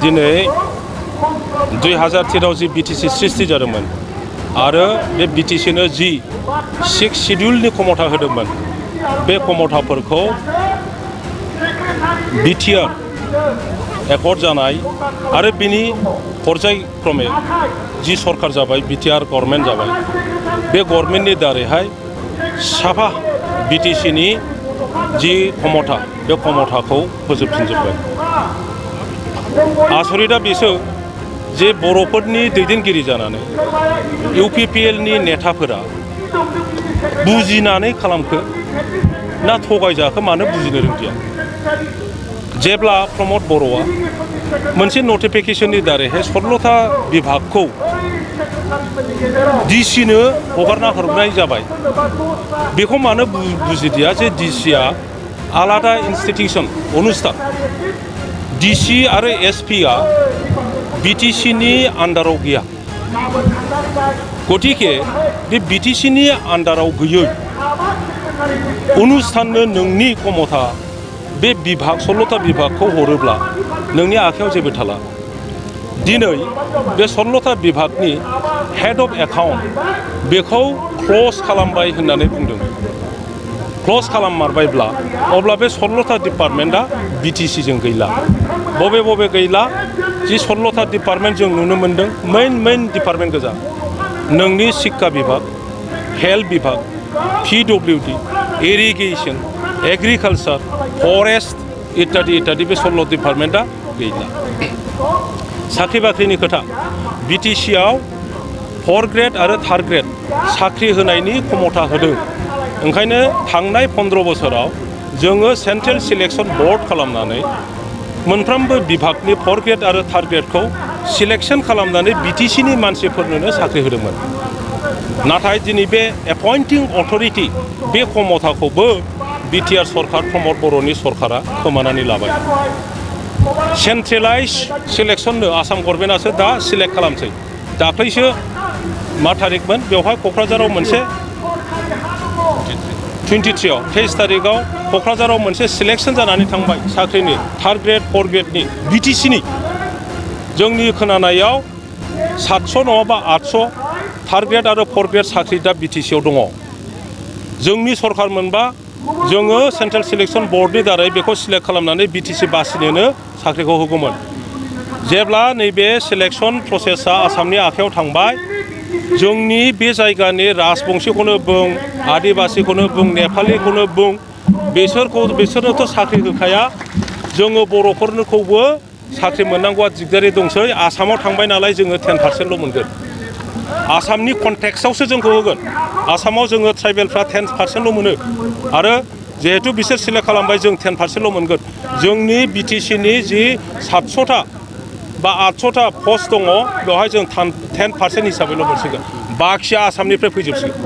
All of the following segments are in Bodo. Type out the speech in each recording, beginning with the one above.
दिनै 2013 जि बिटिसि सृष्टि जादोंमोन आरो बे बिटिसिनो जि 6 शिड्युलनि खमथा होदोंमोन बे खमथाफोरखौ बिटिआर एकर्ड जानाय आरो बिनि पर्यायक्रमे जि सरकार जाबाय बिटिआर गभर्नमेन्ट जाबाय बे गभर्नमेन्टनि दारैहाय साफा बिटिसिनि जि खमथा बे खमथाखौ फोजोबफिनजोब्बाय। आसरिता बेसो जे बर'फोरनि दैदेनगिरि जानानै इउपिपिएलनि नेताफोरा बुजिनानै खालामखो ना थगायजाखो मानो बुजिनो रोंदिया। जेब्ला प्रमद बर'आ मोनसे नटिफिकेशननि दारैहाय 16था बिभागखौ डिसिनो हगारना हरनाय जाबाय बेखौ मानो बुजिदिया जे डिसिआ आलादा इन्स्टिटिउसन अनुस्थान डिसि आरो एसपिआ बिटिसिनि आन्डाराव गैया। गतिके बे बिटिसिनि आन्डाराव गैयै अनुस्थाननो नोंनि खमथा बे बिभाग 16था बिभागखौ हरोब्ला नोंनि आखायाव जेबो थाला। दिनै बे 16था बिभागनि हेड अफ एकाउन्ट बेखौ क्ल'ज खालामबाय होननानै बुंदों। क्ल'ज खालाममारबायब्ला अब्ला बे 16था डिपार्टमेन्टआ बिटिसिजों गैला। बबे गैला जि 16था डिपार्टमेन्ट जों नुनो मोन्दों मेइन डिपार्टमेन्ट गोजा नोंनि शिक्षा बिभाग हेल्थ बिभाग पिडब्लिउडि इरिगेसन एग्रिकालचार फरेस्ट इत्यादि बे 16 डिपार्टमेन्टआ गैला। साख्रि बाख्रिनि खोथा बिटिसिआव 4 ग्रेड आरो 3 ग्रेड साख्रि होनायनि खमथा होदों। ओंखायनो थांनाय 15 बोसोराव जोङो सेन्ट्रेल सिलेक्शन बर्ड खालामनानै मोनफ्रोमबो बिभागनि 4 ग्रेड आरो 3 ग्रेडखौ सिलेक्शन खालामनानै बिटिसिनि मानसिफोरनो साख्रि होदोंमोन। नाथाय दिनै बे एपइन्टिं अथरिटि बे खमथाखौबो बिटिआर सरकार प्रमद बर'नि सरकारा खोमानानै लाबाय। सेन्ट्रेलाइज सिलेक्शननो आसाम गभर्नमेन्टआसो दा सिलेक्ट खालामसै। दाख्लैसो मा थारिखमोन बेवहाय क'क्राझाराव मोनसे 23 तारिखआव क'क्राझाराव मोनसे सिलेक्शन जानानै थांबाय साख्रिनि 3 ग्रेड 4 ग्रेडनि बिटिसिनि। जोंनि खोनानायाव 700 नङाबा 800 3 ग्रेड आरो 4 ग्रेड साख्रि दा बिटिसिआव दङ। जोंनि सरकार मोनबा जोङो सेन्ट्रेल सिलेक्शन बर्डनि दारै बेखौ सिलेक्ट खालामनानै बिटिसि बासिनोनो साख्रिखौ होगौमोन। जेब्ला नैबे सिलेक्शन प्रसेसा आसामनि आखायाव थांबाय जोंनि बे जायगानि राजबंशीखौनो बुं आदिबासीखौनो बुं नेपालिखौनो बुं बिसोरनोथ' साख्रि होखाया। जोङो बर'फोरखौबो साख्रि मोननांगौआ दिगदारि दंसै। आसामाव थांबाय नालाय जोङो 10% मोनगोन। आसामनि कन्टेक्सआवसो जोंखौ होगोन। आसामाव जोङो ट्राइबेलफ्रा 10% मोनो आरो जिहेतु बिसोर सिलेक्ट खालामबाय जों 10% मोनगोन। जोंनि बिटिसिनि जि 700था बा 800था पस्ट दङ बेवहाय जों 10% हिसाबैल' मोनसिगोन। बाखिया आसामनिफ्राय फैजोबसिगोन।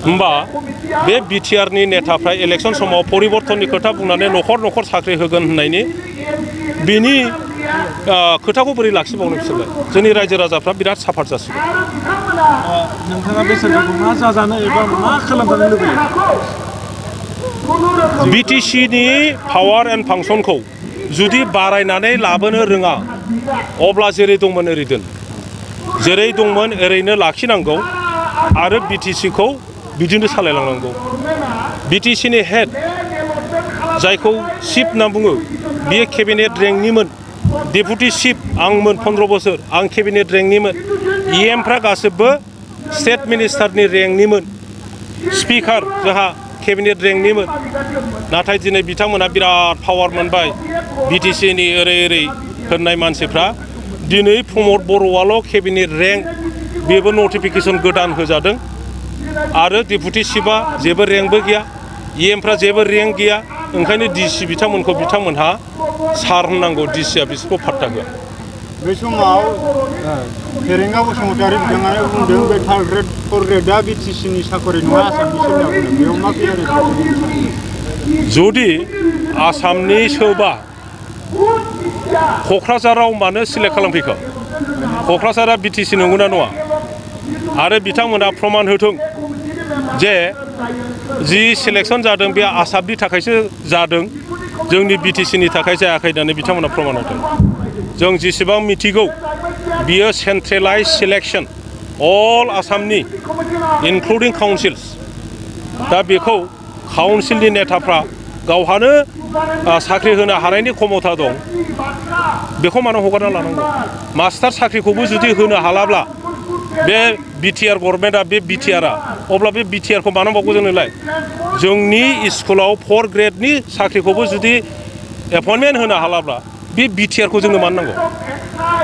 होमबा बे बिटिआरनि नेताफ्रा इलेक्शन समाव परिबर्तननि खोथा बुंनानै न'खर साख्रि होगोन होननायनि बिनि खोथाखौ बोरै लाखिबावनो बिसोरलाय। जोंनि रायजो राजाफ्रा बिराद साफार जासिगोन। नोंथाङा बे सोरखारखौ मा जाजानो एबा मा खालामजानो लुबैयो? बिटिसिनि पावार एन्ड फांसनखौ जुदि बारायनानै लाबोनो रोङा अब्ला जेरै दंमोन ओरै दोन। जेरै दंमोन ओरैनो लाखिनांगौ आरो बिटिसिखौ बिदिनो सालायलांनांगौ। बिटिसिनि हेड जायखौ चिफ होनना बुङो बियो केबिनेट रेंकनिमोन। डेपुटि चिफ आंमोन 15 बोसोर आं केबिनेट रेंकनिमोन। इएमफ्रा गासिबो स्टेट मिनिस्टारनि रेंकनिमोन। स्पिकार जोंहा केबिनेट रेंकनिमोन। नाथाय दिनै बिथांमोना बिराद पावार मोनबाय। बिटिसिनि ओरै होननाय मानसिफ्रा दिनै प्रमद बर'आल' केबिनेट रेंक बेबो नटिफिकेशन गोदान होजादों आरो डेपुटि चिफआ जेबो रेंकबो गैया। इएमफ्रा जेबो रेंक गैया। ओंखायनो डिसि बिथांमोनहा सार होननांगौ। डिसिआ बिसोरखौ फात्ता होआ। बे समाव फेरेंगा बसुमतारी बिथाङा बुंदों बे 3 ग्रेड 4 ग्रेडआ बिटिसिनि साखरि नङा आसामनि सोरना बुंदों बेयाव मा क्लियार? जुदि आसामनि सोबा क'क्राझाराव मानो सिलेक्ट खालामफैखो? क'क्राझारा बिटिसि नंगौना नङा? आरो बिथांमोना प्रमान होथों जे जि सिलेक्शन जादों बे आसामनि थाखायसो जादों जोंनि बिटिसिनि थाखाय जायाखै होननानै बिथांमोना प्रमान होदों जों जेसेबां मिथिगौ बियो सेन्ट्रेलाइज सिलेक्सन अल आसामनि इनक्लुडिं काउन्सिल्स दा बेखौ काउन्सिलनि नेताफ्रा गावहानो साख्रि होनो हानायनि क्षमता दं बेखौ मानो हगारना लानांगौ मास्टार साख्रिखौबो जुदि होनो हालाब्ला बे बिटिआर गभर्नमेन्टआ बे बिटिआरआ अब्ला बे बिटिआरखौ मानो मावगौ जोंनोलाय जोंनि स्कुलाव 4 ग्रेडनि साख्रिखौबो जुदि एपइन्टमेन्ट होनो हालाब्ला बे बिटिआरखौ जोंनो मानो नांगौ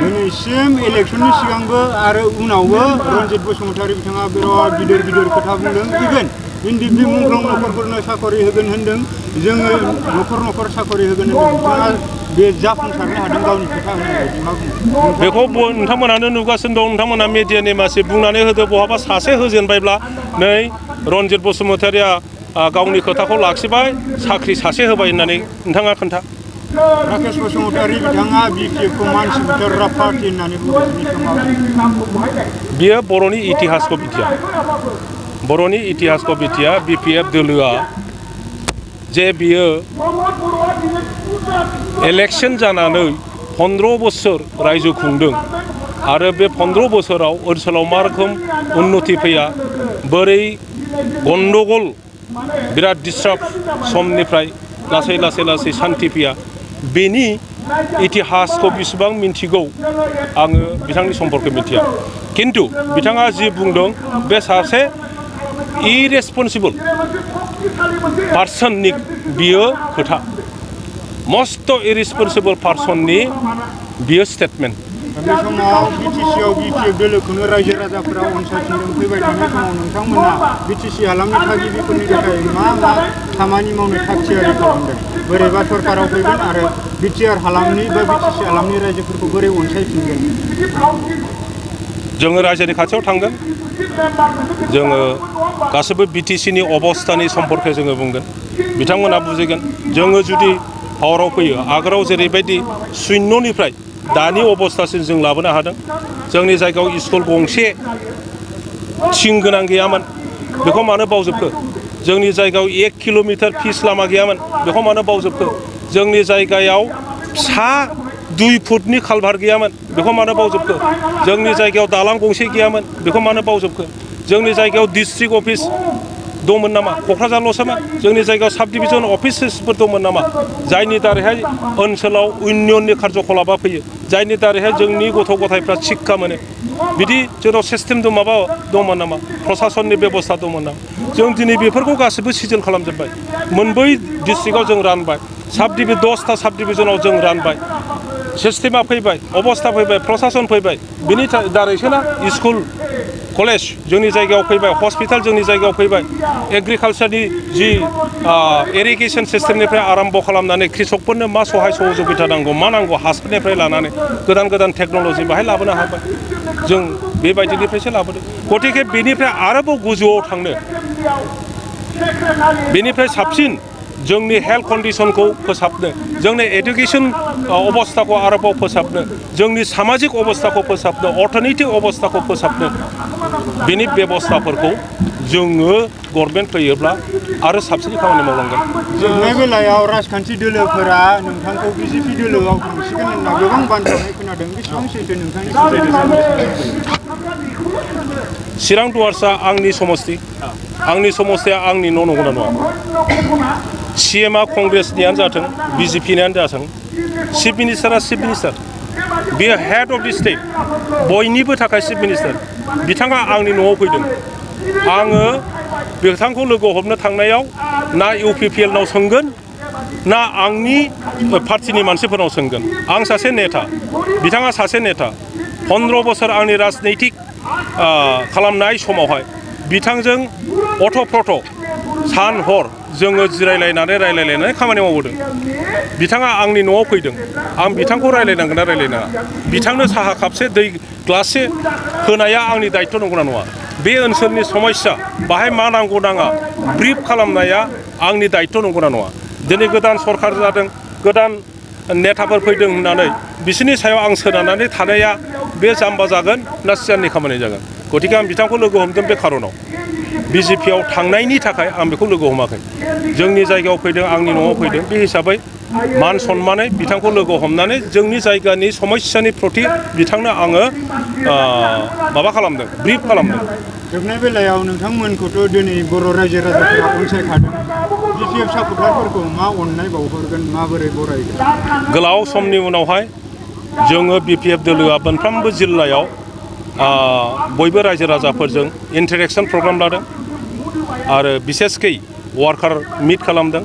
दिनैसिम इलेक्सननि सिगांबो आरो उनावबो रन्जित बसुमतारी बिथाङा बिराद गिदिर गिदिर खोथा बुंदों इभेन इन्डिभिजुवेल मुंख्लं नखरफोरनो साखरि होगोन होनदों जोङो नखर साखरि होगोन होनदों बिथाङा बे जाफुंसारनो हादों गावनि खोथा होनाय बायदि मा बुङो बेखौ नोंथांमोनानो नुगासिनो दं नोंथांमोना मिडियानि मानसि बुंनानै होदो बहाबा सासे होजेनबायब्ला नै रन्जित बसुमतारीया गावनि खोथाखौ लाखिबाय साख्रि सासे होबाय होननानै नोंथाङा खोन्था राकेश बसुमतारी बिथाङा बिटिएफखौ मानसि बुथारग्रा पार्टि होननानै बुंदों बियो बर'नि इतिहासखौ बिटिया बर'नि इतिहासखौ बिटिया बिपिएफ दोलोआ जे बियो इलेक्शन जानानै 15 बोसोर रायजो खुंदों आरो बे 15 बोसोराव ओनसोलाव मा रोखोम उन्नति फैया बोरै गन्डगल बिराद डिस्टार्ब समनिफ्राय लासै शान्ति फैया बेनि इतिहासखौ बेसेबां मिन्थिगौ आङो बिथांनि सम्पर्क मिथिया किन्तु बिथाङा जि बुंदों बे सासे इरेसपन्सिबल पार्सननि बियो खोथा मस्ट इरेसपन्सिबल पार्सननि बियो स्टेटमेन्ट बे समाव बिटिसिआव बिटिएफ दोलोखौनो रायजो राजाफोरा अनसायफिनदों फैबाय थानाय समाव नोंथांमोना बिटिसि हालामनि थागिबिफोरनि थाखाय मा खामानि मावनो थागथियारि खालामदों बोरैबा सरकाराव फैगोन आरो बिटिआर हालामनि बा बिटिसि हालामनि रायजोफोरखौ बोरै अनसायफिनगोन जोङो रायजोनि खाथियाव थांगोन जोङो गासैबो बिटिसिनि अबस्थानि सम्पर्के जोङो बुंगोन बिथांमोना बुजिगोन जोङो जुदि पावाराव फैयो आगोलाव जेरैबायदि शून्यनिफ्राय दानि अबस्थासिम जों लाबोनो हादों जोंनि जायगायाव स्कुल गंसे थिं गोनां गैयामोन बेखौ मानो बावजोबखो जोंनि जायगायाव 1 किल'मिटार फिस लामा गैयामोन बेखौ मानो बावजोबखो जोंनि जायगायाव फिसा 2 फुटनि कालभार गैयामोन बेखौ मानो बावजोबखो जोंनि जायगायाव दालां गंसे गैयामोन बेखौ मानो बावजोबखो जोंनि जायगायाव डिस्ट्रिक्ट अफिस दंमोन नामा क'क्राझारल'सोमोन जोंनि जायगायाव साब डिभिजन अफिसेसफोर दंमोन नामा जायनि दारैहाय ओनसोलाव इउनियननि कार्यकलापा फैयो जायनि दारैहाय जोंनि गथ' गथायफ्रा शिक्षा मोनो बिदि जोंनाव सिस्टेम माबा दंमोन नामा प्रसासननि बेबस्था दंमोन नामा जों दिनै बेफोरखौ गासैबो सिजन खालामजोब्बाय मोनबै डिस्ट्रिक्टआव जों रानबाय 10टा साब डिभिजनाव जों रानबाय सिस्टेमा फैबाय अबस्था फैबाय प्रसासन फैबाय बिनि दारैसोना स्कुल कलेज जोंनि जायगायाव फैबाय हस्पिटाल जोंनि जायगायाव फैबाय एग्रिकालचारनि जि इरिगेसन सिस्टेमनिफ्राय आरम्भ खालामनानै कृषकफोरनो मा सहाय सहযোगिता नांगौ मा नांगौ हासारनिफ्राय लानानै गोदान टेक्न'लजि बाहाय लाबोनो हाबाय जों बेबायदिनिफ्रायसो लाबोदों गतिके बेनिफ्राय आरोबाव गोजौआव थांनो बेनिफ्राय साबसिन जोंनि हेल्थ कन्डिशनखौ फोसाबनो जोंनि एडुकेसन अबस्थाखौ आरोबाव फोसाबनो जोंनि सामाजिक अबस्थाखौ फोसाबनो अर्थनैतिक अबस्थाखौ फोसाबनो बेनि बेबस्थाफोरखौ जोङो गभर्नमेन्ट फैयोब्ला आरो साबसिन खामानि मावलांगोन जोबनाय बेलायाव राजखान्थि दोलोफोरा नोंथांखौ बिजेपि दोलोआव थांसिगोन होनना गोबां बानजायनाय खोनादों बेसेबां सैथो नोंथांनि चिरां दुवार्सआ आंनि समस्थिया आंनि न' नंगौना नङा CMआ कंग्रेसनियानो जाथों बिजेपिनियानो जाथों चिफ मिनिस्टारा चिफ मिनिस्टार बेयो हेड अफ दि स्टेट बयनिबो थाखाय चिफ मिनिस्टार बिथाङा आंनि न'आव फैदों आङो बिथांखौ लोगो हमनो थांनायाव ना UPPLनाव सोंगोन ना आंनि पार्टिनि मानसिफोरनाव सोंगोन आं सासे नेता बिथाङा सासे नेता 15 बोसोर आंनि राजनैतिक खालामनाय समावहाय बिथांजों अथ'प्रथ' सान हर जोङो जिरायलायनानै रायलायलायनानै खामानि मावबोदों बिथाङा आंनि न'आव फैदों आं बिथांखौ रायलायनांगोन ना रायलायनाङा बिथांनो साहा कापसे दै ग्लाससे होनाया आंनि दायित्व नंगौना नङा बे ओनसोलनि समस्या बाहाय मा नांगौ नाङा ब्रिफ खालामनाया आंनि दायित्व नंगौना नङा दिनै गोदान सरकार जादों गोदान नेताफोर फैदों होननानै बिसोरनि सायाव आं सोनारनानै थानाया बे जाम्बा जागोन ना सियारनि खामानि जागोन गतिके आं बिथांखौ लोगो हमदों बे खारनाव बिजेपिआव थांनायनि थाखाय आं बेखौ लोगो हमाखै जोंनि जायगायाव फैदों आंनि न'आव फैदों बे हिसाबै मान सन्मानै बिथांखौ लोगो हमनानै जोंनि जायगानि समस्यानि प्रति बिथांनो आङो माबा खालामदों ब्रिफ खालामदों। जोबनाय बेलायाव नोंथांमोनखौथ' दिनै बर' रायजो राजाफोरा अनसायखादों BPF सापर्टारफोरखौ मा अननाय बावहरगोन माबोरै बरायगोन? गोलाव समनि उनावहाय जोङो BPF दोलोआ मोनफ्रोमबो जिल्लायाव बयबो रायजो राजाफोरजों इन्टारेक्सन प्रग्राम लादों आरो बिसेसकै वार्कार मिट खालामदों।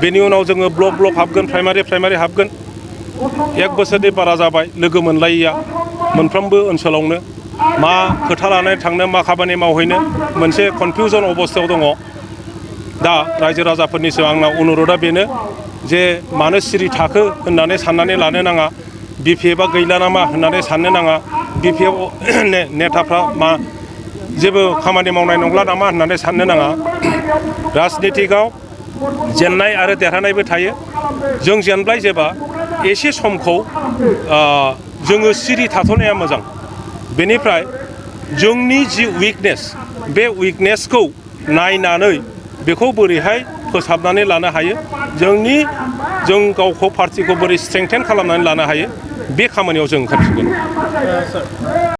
बेनि उनाव जोङो ब्लक हाबगोन, प्राइमारि हाबगोन। 1 बोसोरनि बारा जाबाय लोगो मोनलायिया मोनफ्रोमबो ओनसोलावनो मा खोथा लानानै थांनो मा खामानि मावहैनो मोनसे कनफिउजन अबस्थायाव दङ। दा रायजो राजाफोरनिसिम आंना अनुर'धा बेनो जे मानो सिरि थाखो होननानै साननानै लानो नाङा। BPFआ गैला नामा होननानै साननो नाङा। BPF नेताफ्रा मा जेबो खामानि मावनाय नंला नामा होननानै साननो नाङा। राजनितिकआव जेननाय आरो देरहानायबो थायो। जों जेनबाय जेबा एसे समखौ जोङो सिरि थाथ'नाया मोजां। बेनिफ्राय जोंनि जि उइकनेस बे उइकनेसखौ नायनानै बेखौ बोरैहाय फोसाबनानै लानो हायो, जों गावखौ पार्टिखौ बोरै स्ट्रेंथेन खालामनानै लानो हायो, बे खामानियाव जों ओंखारफिनगोन।